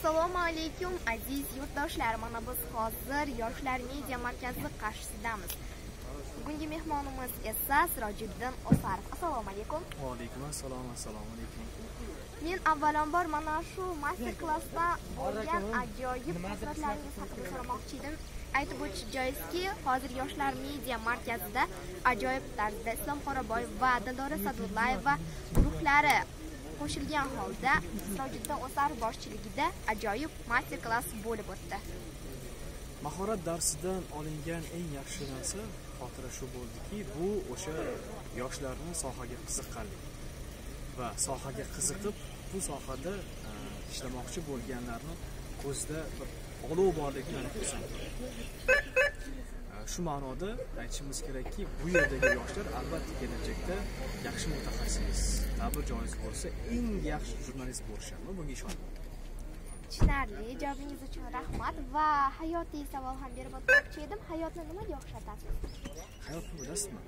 Assalomu alaykum aziz yurtdoshlar. Mana biz hozir Yoshlar media markazi qarshisidamiz. Bugungi mehmonimiz esa Sirojiddin O'sarov. Assalomu alaykum. Va alaykum assalom. Assalomu alaykum. Men avvalambor mana shu master klassda bo'lgan ajoyib fursatlaringiz haqida so'ramoqchi edim. Aytib o'tish joizki, hozir Yoshlar media markazida ajoyib tarzda Islom Qoraboyev va Dildora Sadullayeva guruhlari qo'shilgan holda Sirojiddin O'sarov boshchiligida ajoyib master klass bo'lib o'tdi. Mahorat darsidan olingan eng yaxshi narsa xotira shu bo'ldiki, bu o'sha yoshlarni sohaga qiziqqanligi va sohaga qiziqib bu sohada ishlamoqchi bo'lganlarni ko'zida bir olov borligini aniq ko'rsatdi. Shu ma'noda aytishimiz kerakki, bu yerdagi yoshlar albatta kelajakda yaxshi mutaxassis, ta'bir joiz bo'lsa, eng yaxshi jurnalist bo'lishadi. Bunga ishonaman. Tushunarli, javobingiz uchun rahmat va hayotiy savol ham berib o'tmoqchi edim. Hayotni nimaga o'xshatasiz? Hayotni bilasizmi?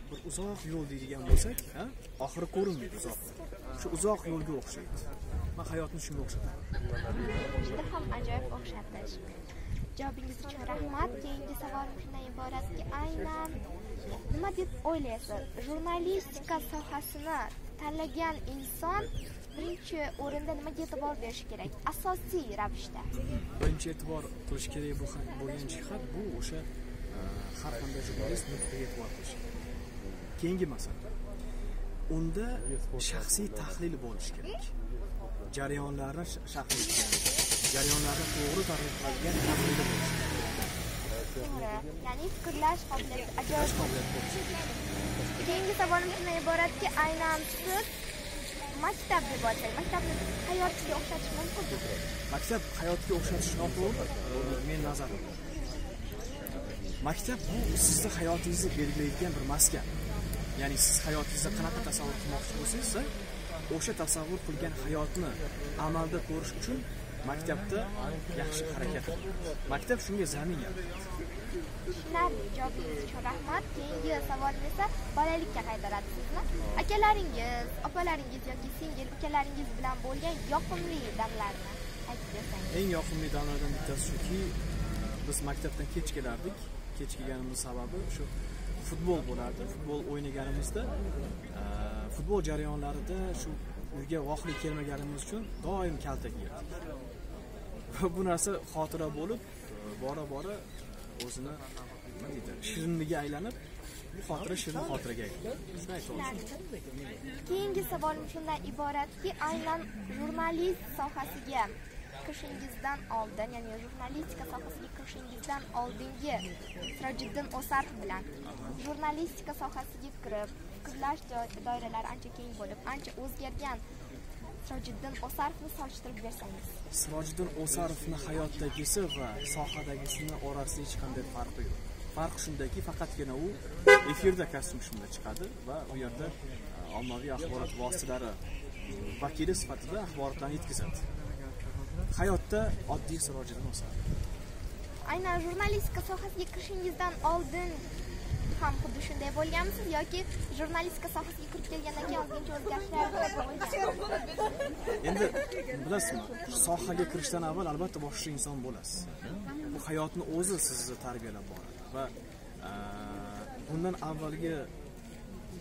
Bir uzoq yo'l deydigan bo'lsak, ha, oxiri ko'rinmaydi uzoq. Shu uzoq yo'lga o'xshaydi. Men hayotni shunga o'xshataman. Juda ham ajoyib o'xshatish. Javobingiz uchun rahmat. Keyingi savolim shundan iboratki, aynan nima deb o'ylaysiz? Jurnalistika sohasini tanlagan inson birinchi o'rinda nimaga e'tibor berishi kerak? Asosiy ravishda. Birinchi e'tibor qilish kerak bo'lgan jihat bu o'sha har qanday jurnalist nutqiga e'tibor qilish kerak. Keyingi masala. Unda shaxsiy tahlil bo'lishi kerak. Jarayonlarni sharhlaydigan, jarayonlarni to'g'ri targ'ib qiladigan tahlili bo'lishi kerak. To'g'ri, ya'ni fikrlash qobiliyati ajoyib bo'lishi kerak. Keyingi savolim shundan iboratki, aynan siz maktab deb olsak, maktabni hayotga o'xshatish mumkinmi? Maktab hayotga o'xshatish noto'g'ri, men nazarimda. Maktab bu sizni hayotingizni belgilaydigan bir maskan. Ya'ni siz hayotingizni qanaqa tasavvur qilmoqchi bo'lsangiz, o'sha tasavvur qilgan hayotni amalda ko'rish uchun maktabda yaxshi harakat qiling. Maktab shunga zamin yaratadi. Tushunarli, javobingiz uchun rahmat. Keyingi savolim esa bolalikka qaytaradi sizni. Akalaringiz, opalaringiz yoki singil ukalaringiz bilan bo'lgan yoqimli damlarni aytib bersangiz. Eng yoqimli damlardan bittasi shuki, biz maktabdan kech kelardik. Kech kelganimiz sababi shu futbol bo'lardi. Futbol o'ynaganimizda, futbol jarayonlarida shu uyga vaqtli kelmaganimiz uchun doim kaltak yerdik. Va bu narsa xotira bo'lib, bora-bora o'zini nima deydi, shirinligiga aylanib, bu xotira shirin xotiraga aylandi. Shuni ayta olaman. Keyingi savolim shundan iboratki, aynan jurnalist sohasiga kirishingizdan oldin, ya'ni jurnalistika sohasiga kirishingizdan oldingi Sirojiddin O'sarov bilan jurnalistika sohasiga kirib, fikrlash doiralari ancha keng bo'lib, ancha o'zgargan Sirojiddin O'sarovni solishtirib bersangiz. Sirojiddin O'sarovning hayotdagisi va sohadagisini orasida hech qanday farqi yo'q. Farq shundaki, faqatgina u efirda kostyum shimda chiqadi va u yerda ommaviy axborot vositalari vakili sifatida axborotlarni yetkazadi. Hayotda oddiy Sirojiddin O'sarov. Aynan jurnalistika sohasiga kirishingizdan oldin ham xuddi shunday bo'lganmisiz yoki jurnalistika sohasiga kirib kelgandan keyin ozgincha o'zgarishlar bo'lgan? Endi bilasizmi, sohaga kirishdan avval albatta boshqa inson bo'lasiz. Bu hayotni o'zi sizni tarbiyalab boradi va bundan avvalgi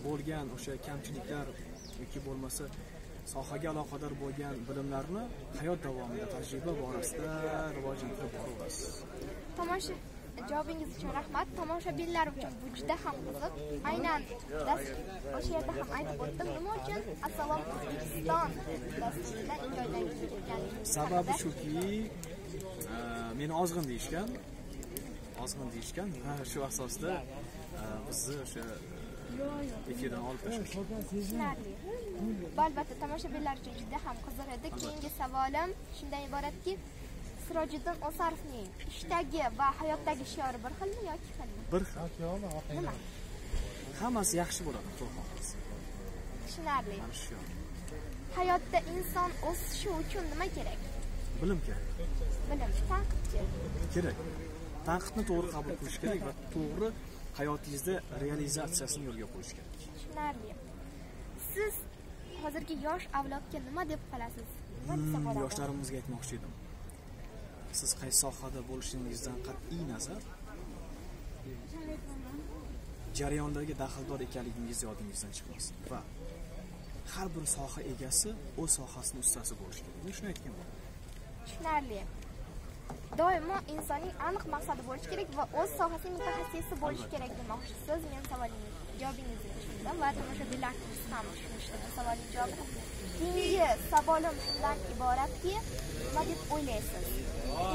bo'lgan o'sha kamchiliklar yoki bo'lmasa sohaga aloqador bo'lgan bilimlarni hayot davomida tajriba borasida rivojlantirib boraverasiz. Tomosha, javobingiz uchun rahmat. Tomoshabinlar uchun bu juda ham qiziq. Aynan o'sha yerda ham aytib o'tdim, nima uchun Assalom O'zbekiston dasturidan ijodlanib ketganligingiz. Sababi shuki, meni ozg'in deyishgan, ozg'in deyishgan va shu asosda bizni o'sha efirdan olib tashlashgan. Tushunarli. Bu albatta tomoshabinlar uchun juda ham qiziq edi. Keyingi savolim shundan iboratki, Sirojiddin O'sarovning ishdagi va hayotdagi shiori bir xilmi yoki xilmi? Bir xil. Nima? Hammasi yaxshi bo'ladi, xudo xohlasa. Tushunarli. Mana shu. Hayotda inson o'sishi uchun nima kerak? Bilim kerak. Bilim, tanqidchi. Kerak. Tanqidni to'g'ri qabul qilish kerak va to'g'ri hayotingizda realizatsiyasini yo'lga qo'yish kerak. Tushunarli. Siz hozirgi yosh avlodga nima deb qolasiz? Nima desa bo'ladi? Yoshlarimizga aytmoqchi edim. Siz qaysi sohada bo'lishingizdan qat'iy nazar jarayonlarga daxldor ekanligingiz yodingizdan chiqmasin va har bir soha egasi o'z sohasining ustasi bo'lishi kerak. Men shuni aytgan bo'laman. Tushunarli. Doimo insonning aniq maqsadi bo'lishi kerak va o'z sohasining mutaxassisi bo'lishi kerak demoqchisiz. Men savolingiz javobingizni tushundim va tomoshabinlarimiz ham tushunishdi bu savolning javobini. Keyingi savolim shundan iboratki, nima deb o'ylaysiz?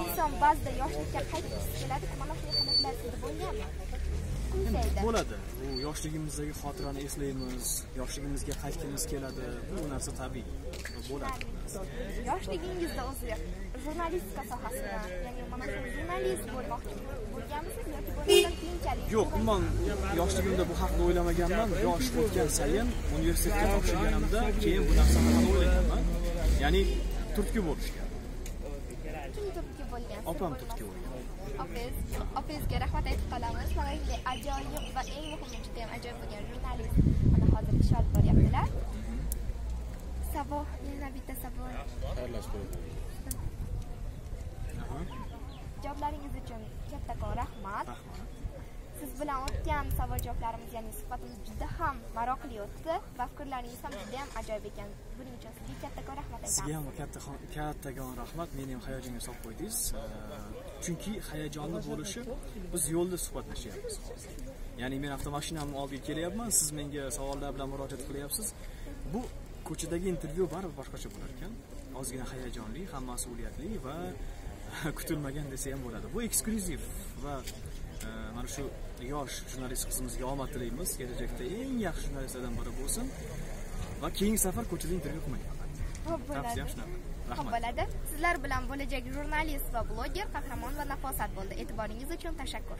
Inson ba'zida yoshlikka qaytgisi keladi, mana shunday holatlar sizda bo'lganmi? Bo'ladi. Bu yoshligimizdagi xotirani eslaymiz, yoshligimizga qaytgimiz keladi. Bu narsa tabiiy bo'ladi. Yoshligingizda o'zi jurnalistika sohasida, ya'ni mana shu jurnalist bo'lmoqchi bo'lganmisiz yoki bo'lmasam keyinchalik? Yo'q, umuman yoshligimda bu haqda o'ylamaganman. Yosh o'tgan sayin universitetga topshirganimda keyin bu narsa haqida o'ylaganman. Ya'ni turtki bo'lishgan. Kim turtki bo'lgan? Opam turtki bo'lgan. Opangizga rahmat aytib qolamiz. Mana shunday ajoyib va eng muhimi juda ham ajoyib bo'lgan jurnalist mana hozir ish olib boryaptilar. Savol, yana bitta savol. Javoblaringiz uchun kattakon rahmat. Siz bilan o'tgan savol-javoblarimiz, ya'ni suhbatimiz juda ham maroqli o'tdi va fikrlaringiz ham juda ham ajoyib ekan. Buning uchun sizga kattakon rahmat aytamiz. Sizga ham kattakon rahmat. Meni ham hayajonga solib qo'ydingiz. Chunki hayajonli bo'lishi, biz yo'lda suhbatlashyapmiz hozir. Ya'ni men avtomashinamni oldiga kelyapman, siz menga savollar bilan murojaat qilyapsiz. Bu ko'chadagi intervyu baribir boshqacha bo'lar ekan. Ozgina hayajonli, ham mas'uliyatli va kutilmagan desa ham bo'ladi. Bu eksklyuziv va mana shu yosh jurnalist qizimizga omad tilaymiz. Kelajakda eng yaxshi jurnalistlardan biri bo'lsin va keyingi safar ko'chada intervyu qilmang. Xo'p bo'ladi. Xo'p bo'ladi. Sizlar bilan bo'lajak jurnalist va bloger Qahramon va Nafosat bo'ldi. E'tiboringiz uchun tashakkur.